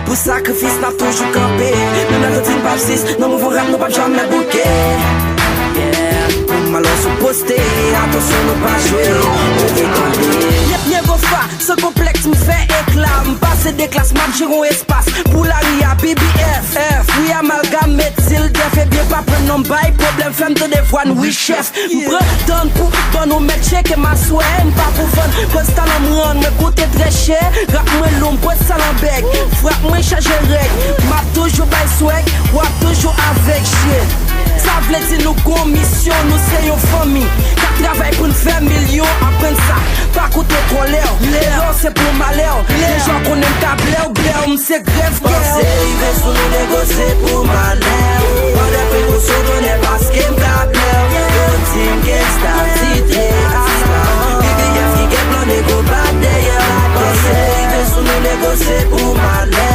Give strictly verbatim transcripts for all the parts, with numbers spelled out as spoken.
Pou sakrifis n ap toujou kanpe. Menm lè yo di n p ap sis, nan mouvman rap nou p ap janm bouke. Yeah. Pou malè sou poste, atansyon nou pa jwe. Ou te tande. Nye, nye gofa, san konplèks m fè ekla. M pase de klas, m ap jere yon espas. Pou lari a, B B F, F, wi amalgam, met sil dèf, ebyen pa pran non bay pwoblèm, fè m tande vwa n wi chèf. M pran tan pou ban nou mèt cheke m aswè, m pa pou vann. Prèz talan m rann, mwen koute trè chè. Rap mwen lou, m prèz talan bèg. Frap mwen chaje règ. M ap toujou bay swag, w ap toujou avèg, shit. Sa vle di nou gon misyon, nou se yon fanmi k ap travay pou n fè milyon. Aprann sa, pa koute kòlè w. Erè w se pou malè w. Deja w konnen m ka blè w, blè w, m se Panse rive sou nou, negosye pou malè. Pran de prekosyon, tonè, paske m ka blè. Yo di m gangsta, titre asla. B B F ki gen plan, nego bat dèyè. Panse rive sou nou, negosye pou malè.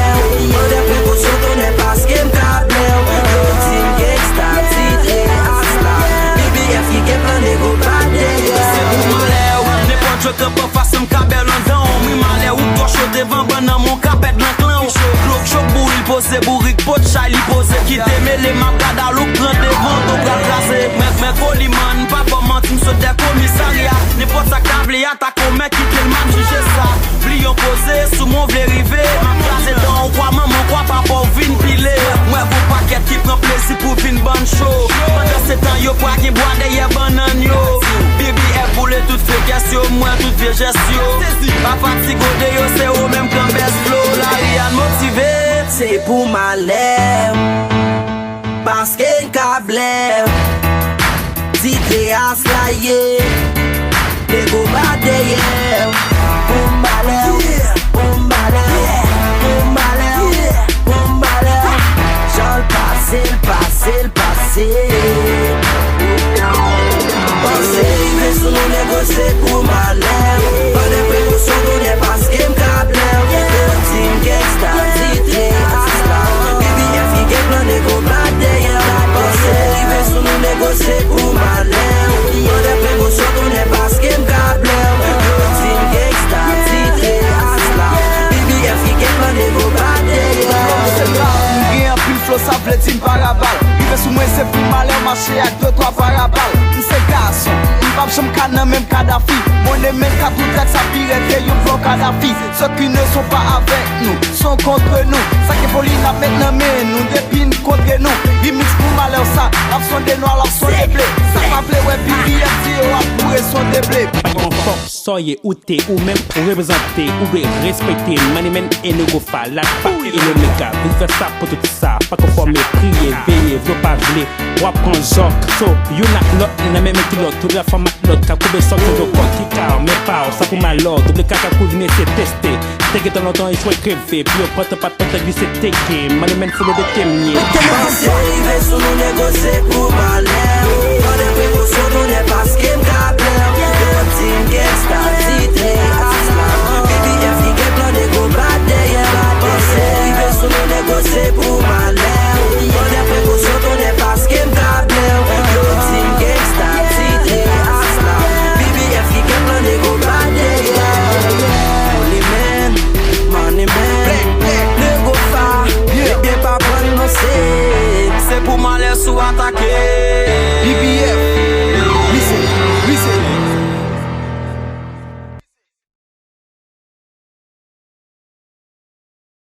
Pran de prekosyon, tonè, paske m ka blè. Yo di m gangsta, titre asla. B B F ki gen plan, nego bat dèyè. Se pou malè, nenpòt jwèt k ap anfas, m ka bèl anndan w. M ri malè, ou twò cho devan bann nan, men w ka pèd nan klan w. Glok chòk bouri, l poze bourik, pot chay li poze, kite mele, m ap gad alouk pran devan, to pral kraze. Mwen, mwen Koliman, pa ban manti, m sot dè komisarya. Nenpòt sa k ta vle atake w, men kite l, m ap jije sa. Bliye w poze, sou mwen w vle rive, m ap kraze dan w, kwa manman w, kwa papa w vin pile. Mwen gon pakèt ki pran plezi pou vin ban n cho. Pandan se tan yo pwa gen bwa dèyè bannann yo. B B F boule tout fekès yo, m wè tout vye jès yo. Pa fatige w de yo, se ou menm k anbès flo. Lari a n motive. Se pou malè m, paske n ka blè m. Titre asla ye. Nego bat dèyè m. Pou malè m, pou malè m, pou malè m, pou malè m. Jan l pase, l pase, l pase. Panse rive sou nou, nego se pou malè. Pran de prekosyon, tonè, paske m ka blè. Yo di m gangsta, titre asla. B B F ki gen plan, nego bat dèyè. Panse rive sou nou, nego se pou malè. Pran de prekosyon, tonè, paske m ka blè. Yo di m gangsta, titre asla. B B F ki gen plan, nego bat dèyè. Kòm se pa m gen anpil flo, sa vle di m parabal. Rive sou mwen, se pou malè, mache ak de twa parabal. M se gason, m p ap janm ka nan menm Kadafi. Monnen men ka tou tèt sa pi rèd ke yon flon Kadafi. Ceux qui ne sont pas avec nous sont contre nous. Sa ke foli n ap met nan men nou depi n kontre nou. Remix pou malè sa, n ap sonde nwa, l ap sonde ble. Sa pa vle wè B B F di yo ap boure sonde ble. Pa gen fòk sa w ye, ou te, ou menm, ou reprezante, ou dwe respekte Money Man e Nego Fa, Lalfa e Omega. Vin fè sa pou tout sa, pa konfòme, priye, veye, vle w pa vle. W ap pran jòk, so, youn ak lòt, nan menm kilòt, tout la fanm ak lòt, ka koube sòk, yo kòk, ki ka, men pa w, sa pou malè w, double kaka kou vini se teste, te gentan lontan echwe kreve, pi yo pran tan pa t pantan glise teke, Money Man fou de temye. Panse rive sou nou, nego se pou malè, pran de prekosyon, tonè, paske m ka blè, yo di m gangsta, titre asla, B B F ki gen plan, nego bat dèyè, panse rive sou nou, nego se pou malè. Pran de prekosyon, tonè, paske m ka blè w. Yo di m gangsta, titre asla. B B F ki gen plan, nego bat dèyè. Holy man, money man, nego fa, ebyen pa pran nan se. Se pou malè sou atake.